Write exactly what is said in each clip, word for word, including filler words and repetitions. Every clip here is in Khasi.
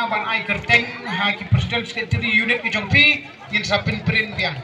Ban ai kyrteng ha ki president secretary unit ki jong phi, ngin sa pynprint biang.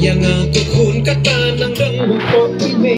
Ïa nga ka khun kata nang dang bun pok ine.